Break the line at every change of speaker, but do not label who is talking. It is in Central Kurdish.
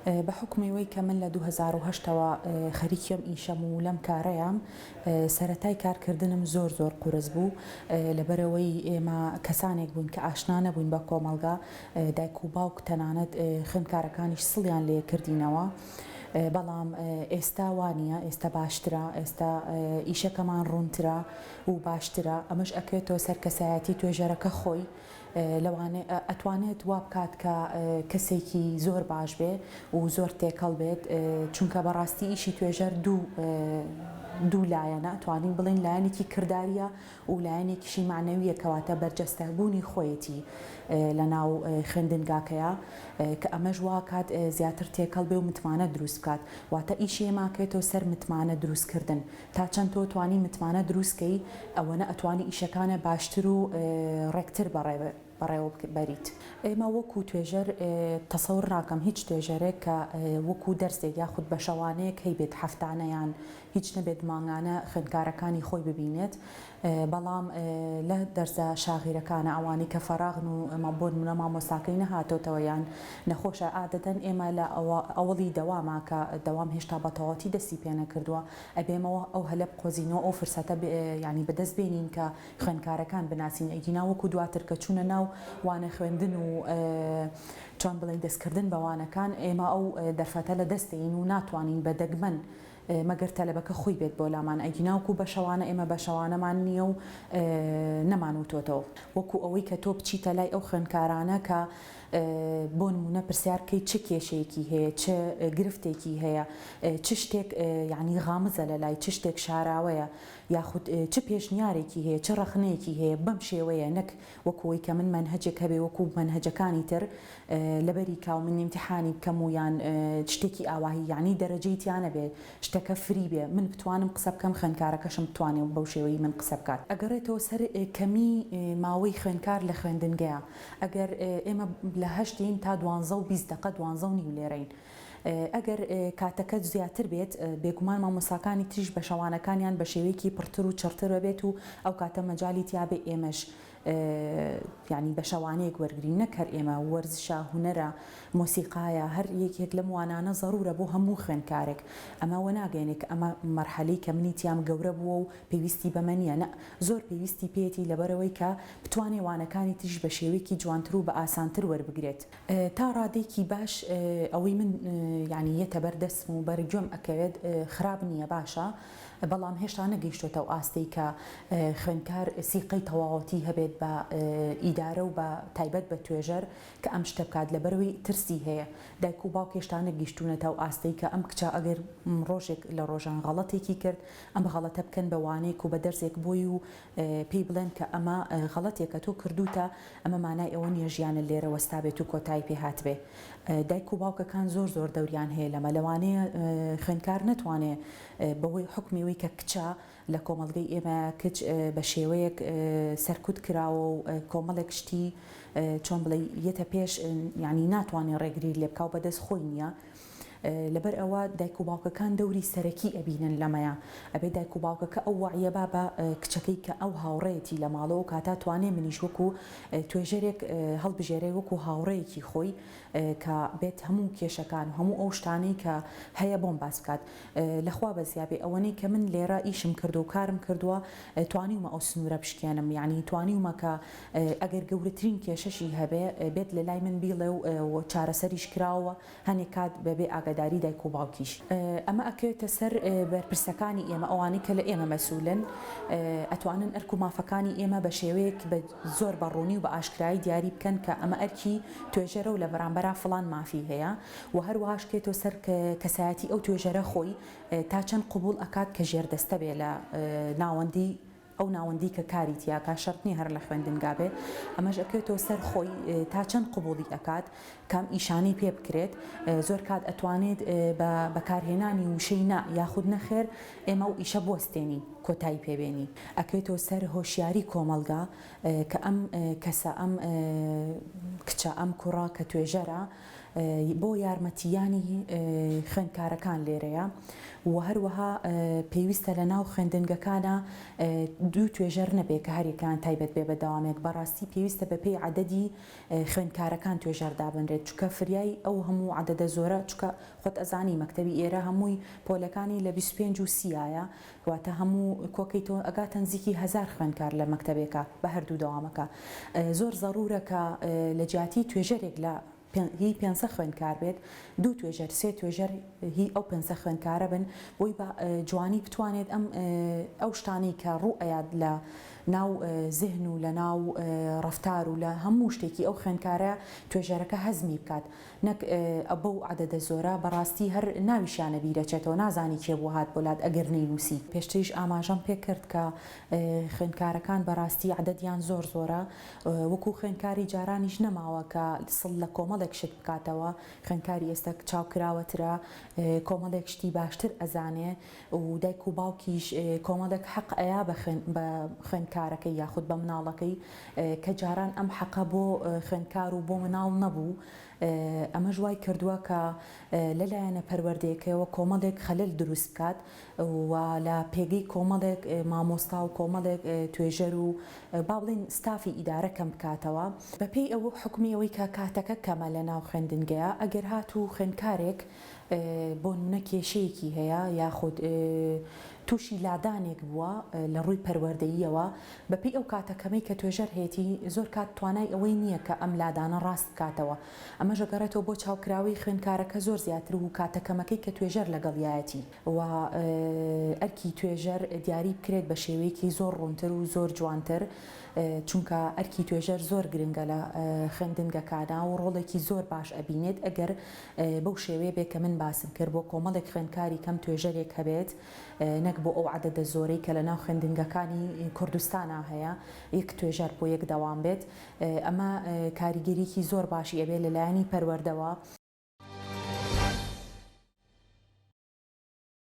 بە حوکمی وەی کە من لە 2008 ەوە خەریکی ئەم ئیشەم و لەم کارەیام، سەرەتای کارکردنم زۆر زۆر قورس بوو، لەبەرئەوەی ئێمە کەسانێک بووین کە ئاشنا نەبووین بە کۆمەڵگا، دایک و باوک تەنانەت خوێندکارەکانیش سڵیان لێ کردینەوە، بەڵام ئێستا وانییە، ئێستا باشترە، ئێستا ئیشەکەمان ڕوونترە و باشترە، ئەمەش ئەکەوێتەوە سەر کەسایەتی توێژەرەکە خۆی، لەوانەیە ئەتوانێت وا بکات کە کەسێکی زۆر باش بێ و زۆر تێکەڵ بێت چونکە بەڕاستی ئیشی توێژەر دوو دوو لایەنە توانین بڵێین لایەنێکی کرداریە و لایەنێکیشی مەعنەویە کەواتە بەرجەستەبوونی خۆیەتی لە ناو خوێندنگاکەیا کە ئەمەش واکات زیاتر تێکەڵ بێ و متمانە دروست بکات واتە ئیشی ئێمە ئەکەوێتەوە سەر متمانە دروست کردن تا چەند تۆ توانی متمانە دروست کەی ئەوەنە ئەتوانی ئیشەکانە باشتر و ڕێکتر بەڕێوە بەریت. ئێمە وەکو توێژەر تەسەور ناکەم هیچ توێژەرێک کە وەکو دەرسێک یاخود بەشەوانەیەک هەیبێت هەفتانە یان هیچ نەبێت مانگانە خوێندکارەکانی خۆی ببینێت بەڵام لە دەرسە شاغیرەکانە ئەوانەی کە فەراغن و بۆ نمونە مامۆستاکەی نەهاتۆتەوە یان نەخۆشە عادەتەن ئێمە لە ئەوەڵی دەواما کە دەوام هێشتا بە تەواوەتی دەستی پێنەکردووە ئەبێمەوە ئەو هەلە بقۆزینەوە ئەو فرسەتە یانی بەدەست بێنین کە خوێندکارەکان بناسین ئەگینا وەکو دواتر کە چوونە ناو وانە خوێندن و چۆن بڵێین دەستکردن بە وانەکان ئێمە ئەو دەرفەتە لە دەست دەین و ناتوانین بە دەگمەن مەگەر تەلەبەکە خۆی بێت بۆ لامان ئەگینا وەکو بەشەوانە ئێمە بەشەوانەمان نییە و نەمان وتۆتەوە وەکو ئەوەی کە تۆ بچیتە لای ئەو خوێندکارانە کە بۆ نموونە پرسیار بکەیت چ کێشەیەکی هەیە چ گرفتێکی هەیە چ شتێک یعنی غامزە لە لای چ شتێک شاراوەیە یاخود چ پێشنیارێکی هەیە چ ڕەخنەیەکی هەیە بەم شێوەیە نەک وەکو ئەوەی کە من مەنهەجێک هەبێ وەکو مەنهەجەکانی تر لەبەری کا و من ئیمتیحانی بکەم و یان شتێکی ئاواهی یانی دەرەجەی تیا نەبێ شتەکە فری بێ من بتوانم قسە بکەم خوێندکارەکەشم بتوانێ بەو شێوەی من قسە بکات. ئەگەڕێتەوە سەر کەمی ماوەی خوێندکار لە خوێندنگەیا ئەگەر ئێمە لە هەشتین تا دوانزە و 20 دەقە دوانزە و نیو لێرەین ئەگەر کاتەکە زیاتر بێت بێگومان مامۆستاکانی تریش بەشەوانەکانیان بە شێوەیەکی پڕتر و چڕتر ئەبێت و ئەو کاتە مەجالی تیابێ ئێمەش یانی بەشەوانەیەک وەرگرین نەک هەر ئێمە وەرزشە هونەرە مۆسیقایە هەر یەکێک لەم وانانە زەرورە بۆ هەموو خوێندکارێک ئەمە وەناگەیەنێ کە ئەمە مەرحەلەی کە منی تیام گەورە بووە و پێویستی بەمە نیە نە زۆر پێویستی پێیەتی لەبەرئەوەی کە بتوانێ وانەکانی تریش بە شێوەیەکی جوانتر و بە ئاسانتر وەربگرێت. تا ڕادەیەکی باش ئەوەی من یانی یەتە بەر دەستم و بەر گوێم ئەکەوێت خراپ نییە باشە بەڵام هێشتا نەگەیشتۆتە ئەو ئاستەی کە خوێندکار سیقەی تەواوەتی هەبێت بە ئیدارە و بە تایبەت بە توێژەر کە ئەم شتە بکات لەبەرئەوەی ترسی هەیە دایک و باوک هێشتا نەگەیشتوونەتە ئەو ئاستەی کە ئەم کچە ئەگەر ڕۆژێک لە ڕۆژان غەڵەتێکی کرد ئەم غەڵەتە بکەن بە وانەیەک و بە دەرسێک بۆی و پێی بڵێن کە ئەمە غەڵەتێکە تۆ کردووتە، ئەمە مانای ئەوە نییە ژیانت لێرە وەستابێت و کۆتایی پێ هاتبێ. دایک و باوکەکان زۆر زۆر دەوریان هەیە لەمە. لەوانەیە خوێندکار نەتوانێ بەهۆی حوکمی ئەوەی کە کچە، لە کۆمەڵگەی ئێمە کچ بە شێوەیەک سەرکوت کراوە و کۆمەڵێک شتی چۆن بڵێی یەتە پێش یانی ناتوانێ ڕێگری لێ بکا و بەدەست خۆی نییە. لەبەر ئەوە دایک و باوکەکان دەوری سەرەکی ئەبینن لەمەیا ئەبێ دایک و باوکەکە ئەو وەعیە با بە کچەکەی کە ئەو هاوڕێیەتی لە ماڵەوە کاتا توانێ منیش وەکو توێژەرێک هەڵبژێرێ وەکو هاوڕێیەکی خۆی کە بێت هەموو کێشەکان و هەموو ئەو شتانەی کە هەیە بۆم باس بکات لەخوا بەزیابێ ئەوەنەی کە من لێرە ئیشم کردو و کارم کردووە توانیومە ئەو سنوورە بشکێنم یعنی توانیومە کە ئەگەر گەورەترین کێشەشی هەبێ بێت لە لای من بیڵێ و چارەسەریش کراوە هەنێک کات بەبێ ئاگاداری دایک و باوکیش. ئەمە ئەکەوێتە سەر بەرپرسەکانی ئێمە، ئەوانەی کە لە ئێمە مەسولن، ئەتوانن ئەرک و مافەکانی ئێمە بە شێوەیەک بە زۆر بە ڕوونی و بە ئاشکرایی دیاری بکەن کە ئەمە ئەرکی توێژەرە و لە بەرامبەرا فڵان مافی هەیە و هەروەهاش کێتەوە سەر کەسایەتی ئەو توێژەرە خۆی تا چەند قبوڵ ئەکات کە ژێردەستە بێ لە ناوەندی ئەو ناوەندەی کە کاری تیا کا شەرت نیە هەر لە خوێندنگا بێ ئەمەش ئەکەوێتەوە سەر خۆی تا چەند قبوڵی ئەکات کام ئیشانەی پێ بکرێت زۆر کات ئەتوانێت بە بەکارهێنانی وشەی نا یاخود نەخێر ئێمە ئەو ئیشە بوەستێنین کۆتایی پێ بێنین ئەکەوێتەوە سەر هۆشیاری کۆمەڵگا کە ئەم کەسە ئەم کچە ئەم کوڕە کە توێژەرە. بۆ یارمەتیانی خوێندکارەکان لێرەیە و هەروەها پێویستە لە ناو خوێندنگەکانا دوو توێژەر نەبێ کە هەریەکەیان تایبەت بێ بە دەوامێک بەڕاستی پێویستە بە پێی عەدەدی خوێندکارەکان توێژەر دابنرێت چونکە فریای ئەو هەموو عەدەدە زۆرە چونکە خۆت ئەزانی مەکتەبی ئێرە هەمووی پۆلەکانی لە 25 و سی یایە واتە هەموو کۆکەیتەوە ئەگاتە نزیکی هەزار خوێندکار لە مەکتەبێکا بە هەردوو دەوامەکە زۆر زەڕورە کە لە جیاتی توێژەرێک لە هی پێنسە خوێندکار بێت دوو توێژەر سێ توێژەر هی ئەو پێنسە خوێندکارە بن بۆی بە جوانی بتوانێت ئەم ئەو شتانەی کە ڕوو ئەیات لە ناو زهن و لە ناو ڕەفتار و لە هەموو شتێکی ئەو خوێندکارە توێژەرەکە هەزمی بکات نەک بەو عەدەدە زۆرە بەڕاستی هەر ناویشیانە بیرەچێتەوە نازانی کێ بوو هات بۆ لات ئەگەر نەینوسی. پێشتریش ئاماژەم پێکرد کە خوێندکارەکان بەڕاستی عەدەدیان زۆر زۆرە وەکو خوێندکاری جارانیش نەماوە کە سڵ لە کۆمەڵێک شت بکاتەوە خوێندکاری ئێستا چاوکراوەترە کۆمەڵێک شتی باشتر ئەزانێ و دایک و باوکیش کۆمەڵێک حەق ئەیا بە خوێندکارەکەی یاخود بە مناڵەکەی کە جاران ئەم حەقە بۆ خوێندکار و بۆ مناڵ نەبوو ئەمەش وای کردووە کە لە لایەنە پەروەردەیەکەوە کۆمەڵێک خەلەل دروست بکات و لە پێگەی کۆمەڵێک مامۆستا و کۆمەڵێک توێژەر و با بڵێین ستافی ئیدارە کەم بکاتەوە. بەپێی ئەو حوکمی ئەوەی کە کاتەکە کەمە لە ناو خوێندنگەیا ئەگەر هاتوو خوێندکارێک بۆنمونە کێشەیەکی هەیە یاخود تووشی لادانێک بووە لە ڕووی پەروەردەییەوە بەپێی ئەو کاتە کەمەی کە توێژەر هەیەتی زۆر کات توانای ئەوەی نییە کە ئەم لادانە ڕاست بکاتەوە ئەمەش ئەگەڕێتەوە بۆ چاوکراوەی خوێندکارەکە زۆر زیاتر و کاتە کەمەکەی کە توێژەر لەگەڵیایەتی. و ئەرکی توێژەر دیاری بکرێت بە شێوەیەکی زۆر ڕوونتر و زۆر جوانتر چونکە ئەرکی توێژەر زۆر گرنگە لە خوێندنگەکانا و ڕۆڵێکی زۆر باش ئەبینێت ئەگەر بەو شێوەیە بێت کە من باسم کرد بۆ کۆمەڵێک خوێندکاری کەم توێژەرێک هەبێت نەک بۆ ئەو عەدەدە زۆرەی کە لە ناو خوێندنگەکانی کوردستانا هەیە یەک توێژەر بۆ یەک دەوام بێت ئەمە کاریگەریی زۆر باشی ئەبێت لە لایەنی پەروەردەوە.